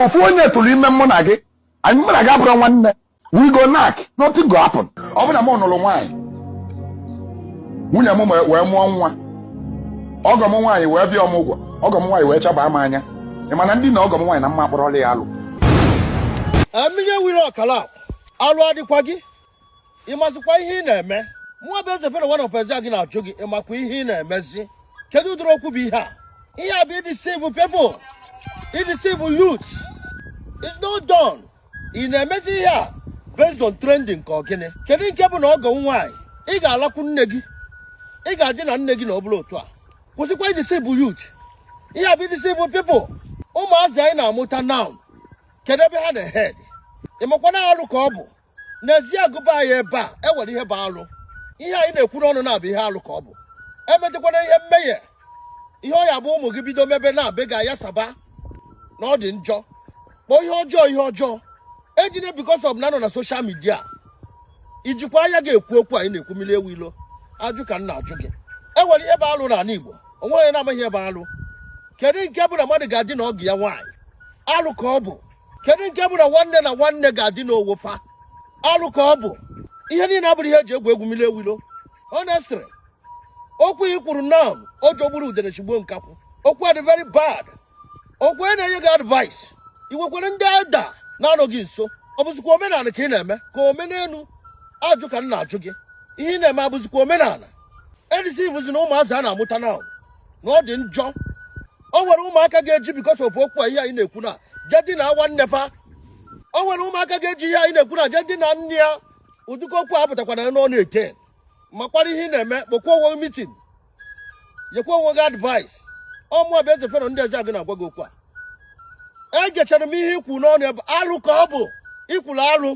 Ofu onye tụrụ ime mụ na gị, anyị mụ na gị abụrụ nwanne. We go knack, nothing go happen. Ọ bụ na mụ nụrụ nwaanyị, nwunye m wee mụọ nwa, ọgọ m nwaanyị wee bịa ọmụgwọ, ọgọ m nwaanyị wee chaba m anya. Ị ma na ndị na ọgọ m nwaanyị na mma akpọrọla ya alụ. Mmiri ewiri ọkara alụ adịkwa gị. Ịmazikwa ihe ị na-eme? Mụọ bụ Eze Fero one of Eze gị na-ajụ gị, ịmakwa ihe ị na-emezi? Kedu ụdịrị okwu bụ ihe a? Ihe a bụ ideceive people, ideceive youth. It's not done. Ị na-emezi ihe a based on trending ka ọ gịnị? Kedu nke bụ na ọgọ nwaanyị ị ga-alakwu nne gị, ị ga-adị na nne gị na ọ bụrụ otu a? Kwụsịkwa ideceive youth. Ihe a bụ ideceive people. Ụmụazị anyị na-amụta now, kedu ebe ha na-ehead? Ịmakwa na alụ ka ọ bụ n'ezi agụba anyị ebe a enwere ihe bụ alụ. Ihe anyị na-ekwu n'ọnụ na-abụ ihe alụ ka ọ bụ. Emetakwana ihe mmehie, ihe ọ ya bụ ụmụ gị bido mebe na be ga ya saba na ọ dị njọ. Kpọọ ihe ọjọọ ihe ọjọọ. Ejine because of na nọ na social media ijikwa anya ga-ekwu okwu anyị na-ekwu. Mmiri ewu ilo, ajụ ka m na-ajụ gị. E nwere ihe bụ alụ n'ala Igbo, onwe onye na-amaghị ihe bụ alụ. Kedu nke bụ na mmadụ ga-adị na ọgụ ya nwaanyị? Alụ ka ọ bụ. Kedu nke bụ na nwanne na nwanne ga-adị n'owofa? Alụ ka ọ bụ. Ihe niile abụrụ ihe eji egwu egwu. Mmiri ewilo, honestly, okwu i kwuru now, o jogburu udene chigbuo nkakwụ. Okwu a dị very bad. Okwu a na-enye gị advice, ị nwekwara ndị elder na-anọghị nso. Ọ bụzikwa omenala ka ị na-eme ka omenelu? Ajụ ka m na-ajụ gị. Ihe ị na-eme abụzikwa omenala? Edeceive na ụmụazị a na-amụta now na ọ dị njọ. O nwere ụmụaka ga-eji because of okwu a, ihe anyị na-ekwu na je dị na nwanne fa. O nwere ụmụaka ga-eji ihe anyị na-ekwu na je dị na nne ya. Ụdịka okwu a pụtakwana n'ọnụ eke. Makwara ihe ị na-eme. Kpọkwa onwe meeting, nyekwa onwe gị advice. Ọmụọ bụ Eze Fero ndị eze agụ na-agwa gị okwu a. Egechara m ihe ikwu n'ọnụ ebe alụ ka ọ bụ. Ikwulu alụ,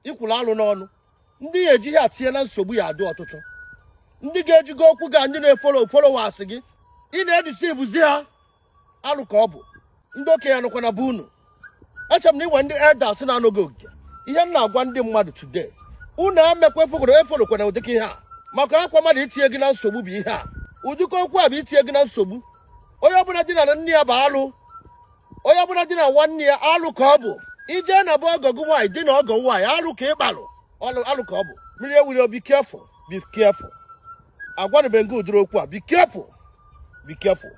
ikwulu alụ n'ọnụ. Ndị ya eji ihe atinye na nsogbu ya adị ọtụtụ. Ndị ga-ejigo okwu ga ndị na-efollow followers gị, ị na-edeceive ha. Alụ ka ọ bụ. Ndị okenye nọkwa na be unu. Echere m na iwe ndị elders na-anọghị ogige. Ihe m na-agwa ndị mmadụ today, unu emekwa efokwara efollowkwana ụdịka ihe a, maka akwa mmadụ itinye gị na nsogbu bụ ihe a. Ụdịka okwu a bụ itinye gị na nsogbu. Onye ọbụla dị na nne ya bụ alụ. Onye ọbụla dị na nwanne ya, alụ ka ọ bụ. Ije na bụ ọgọ gị nwaanyị dị na ọgọ nwaanyị, alụ ka ị kpalụ. Alụ, alụ ka ọ bụ. Mmiri ewuli, be careful, be careful. Agwanụbeghị gị ụdịrị okwu a. Be careful, be careful.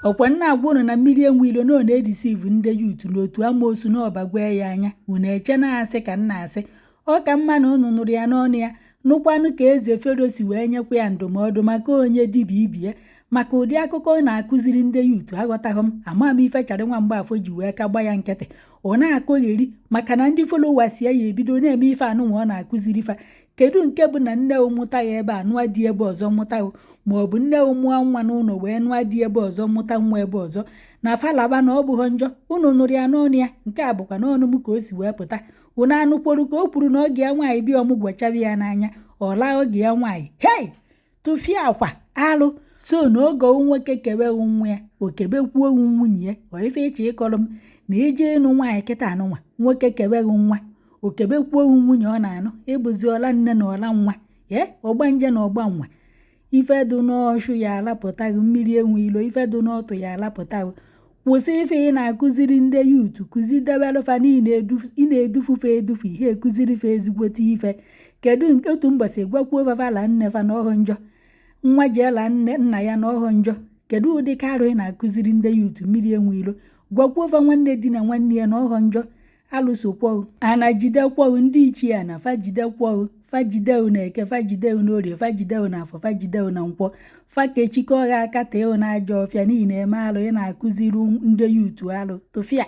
Ọkwa nna agwa unu na mmiri enwe ilo na ọ na-edeceive ndị youth n'otu amoosu na ọbagwee ya anya. Unu eche na-asị ka nna asị ọ ka mma na unu nụrụ ya n'ọnụ ya, nụkwanụ ka Eze Fero si wee nyekwa ya ndụmọdụ maka onye dibịa ibie maka ụdị akụkọ ọ na-akụziri ndị youth. Aghọtaghị m, ama m ife Charị nwa Mgbafọ ji wee ka gba ya nkịtị. Ọ na-akụgheri maka na ndị followers ya ya ebido na-eme ife anụnwa ọ na-akụziri fa. Kedu nke bụ na nne mụta ya ebe a, nụa di ebe ọzọ, mụta, ma ọ bụ nne mụọ nwa n'ụlọ wee nụa di ebe ọzọ, mụta nwa ebe ọzọ na falaba na ọ bụghị njọ? Unu nụrụ ya n'ọnụ ya. Nke a bụkwa n'ọnụ m ka o si wee pụta. Unu anụkworu ka o kwuru na oge ya nwaanyị bịa ọmụgwọ chabi ya n'anya, ọ laa oge ya nwaanyị. Hei, tụfie akwa alụ so na oge nwoke kewe nwa ya, o kebekwuo nwunye ya. Ọ ife ịchọ ịkọrọ m na ije ịnụ nwaanyị kịta anụnwa, nwoke keweghị nwa, o kebekwuo nwunye ọ na-anụ, ịbụzi ọla nne na ọla nwa ee, ọgbanje na ọgba nwa. Ife dị n'ọshụ ya alapụtaghị. Mmiri enwe ilo, ife dị n'ọtụ ya alapụtaghị. Kwụsị ife ị na-akụziri ndị youth. Kụzidebelụfa niile ị na-edufufe edufu ihe, ekụziri fe ezigbote ife. Kedu otu mbọsị gwakwuo fafala nne fa na ọhụ njọ, nwa jeela nne nna ya na ọhụ njọ? Kedu ụdị karụ ị na-akụziri ndị youth? Mmiri enwe ilo, gwakwuo fa nwanne di na nwanne ya na ọhọ njọ. Alụsokwoghụ ana jidekwọghụ ndị ichie na fa jidekwọghụ, fa jidewu na Eke, fa jidewu na Orie, fa jidewu na Afọ, fa jidewu na Nkwọ, fa kechikọ gha aka tee na ajọ ọfịa n'ihi na eme alụ ị na-akụziri ndị youth. Alụ tụfịa.